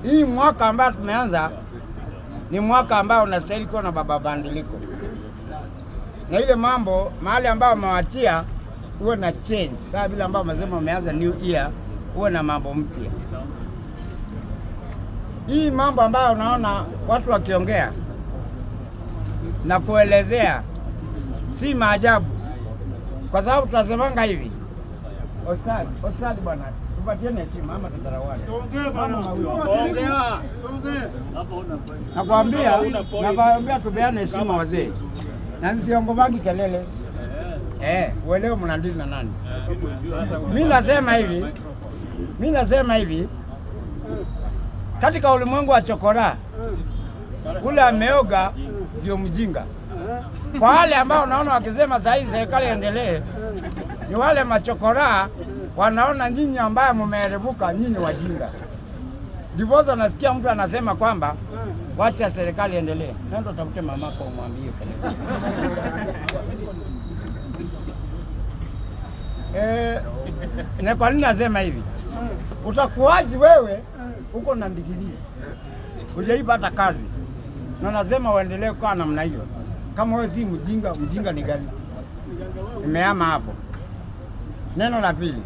Hii mwaka ambayo tumeanza ni mwaka ambao unastahili kuwa na mabadiliko, na ile mambo mahali ambayo umewachia uwe na change, kama vile ambao umesema umeanza new year, uwe na mambo mpya. Hii mambo ambayo unaona watu wakiongea na kuelezea si maajabu, kwa sababu tunasemanga hivi, Ostadi, ostadi bwana, tupatieni heshima ama tudharauane. Nakwambia, nakwambia tupeane heshima wazee, na nsiongomangi kelele. Uelewe mnadili na nani. Mi nasema hivi, katika ulimwengu wa chokora ule ameoga ndio mjinga. Kwa wale ambao unaona wakisema saa hii serikali endelee, ni wale machokoraa wanaona nyinyi ambaye mumeerevuka, nyinyi wajinga. Ndiposa nasikia mtu anasema kwamba wacha serikali endelee. Nenda utafute mamako umwambie kelele. Na kwa nini nasema hivi? Utakuwaji wewe uko na degree, hujaipata kazi na nasema uendelee kukaa namna hiyo? Kama wewe si mjinga, mjinga ni gani? Nimeama hapo. Neno la pili,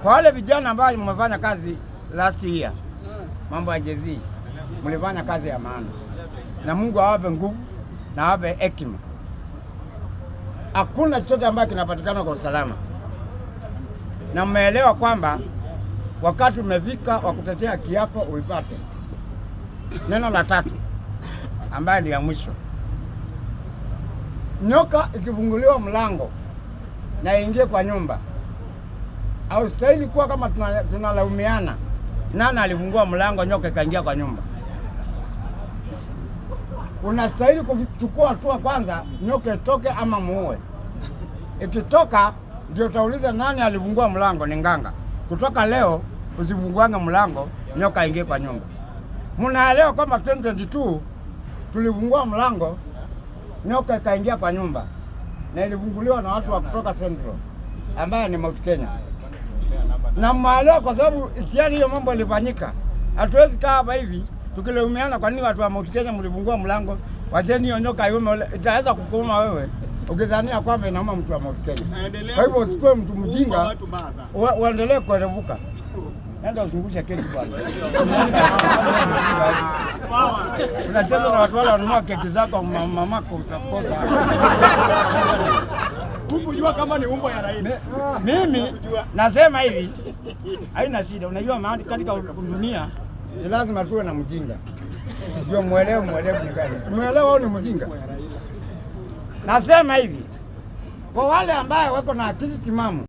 kwa wale vijana ambao mmefanya kazi last year, mambo ya Gen Z, mlifanya kazi ya maana, na Mungu awape nguvu na awape hekima. Hakuna chochote ambacho kinapatikana kwa usalama, na mmeelewa kwamba wakati umefika wa kutetea haki yako uipate. Neno la tatu ambaye ni ya mwisho, nyoka ikifunguliwa mlango na ingie kwa nyumba, haustahili kuwa kama tunalaumiana nani alifungua mlango nyoka ikaingia kwa nyumba. Unastahili kuchukua hatua kwanza, nyoka itoke ama muue. Ikitoka ndio utauliza nani alifungua mlango, ni nganga. Kutoka leo usifunguange mlango nyoka ingie kwa nyumba. Mnaelewa kwamba 2022 tulifungua mlango nyoka ikaingia kwa nyumba, na ilifunguliwa na watu wa kutoka Central ambaye ni Mount Kenya, na mnaelewa kwa sababu tayari hiyo mambo ilifanyika. Hatuwezi kaa hapa hivi tukilaumiana, kwa nini watu wa Mount Kenya mlifungua mlango? Wacheni hiyo nyoka iume, itaweza kukuuma wewe ukidhania kwamba inauma mtu wa Mount Kenya. Kwa hivyo usikuwe mtu mjinga, uendelee kuerevuka. Nenda uzungushe keki bwana. Unacheza na watu wale wanunua keki zako mamako utakosa. Hukujua kama ni umbo ya Raila. Mimi nasema hivi, haina shida. Unajua mahali katika dunia ni lazima tuwe na mjinga ndio mwelewe, mwelewe ni gani. Mwelewe au ni mjinga? Nasema hivi kwa wale ambaye wako na akili timamu.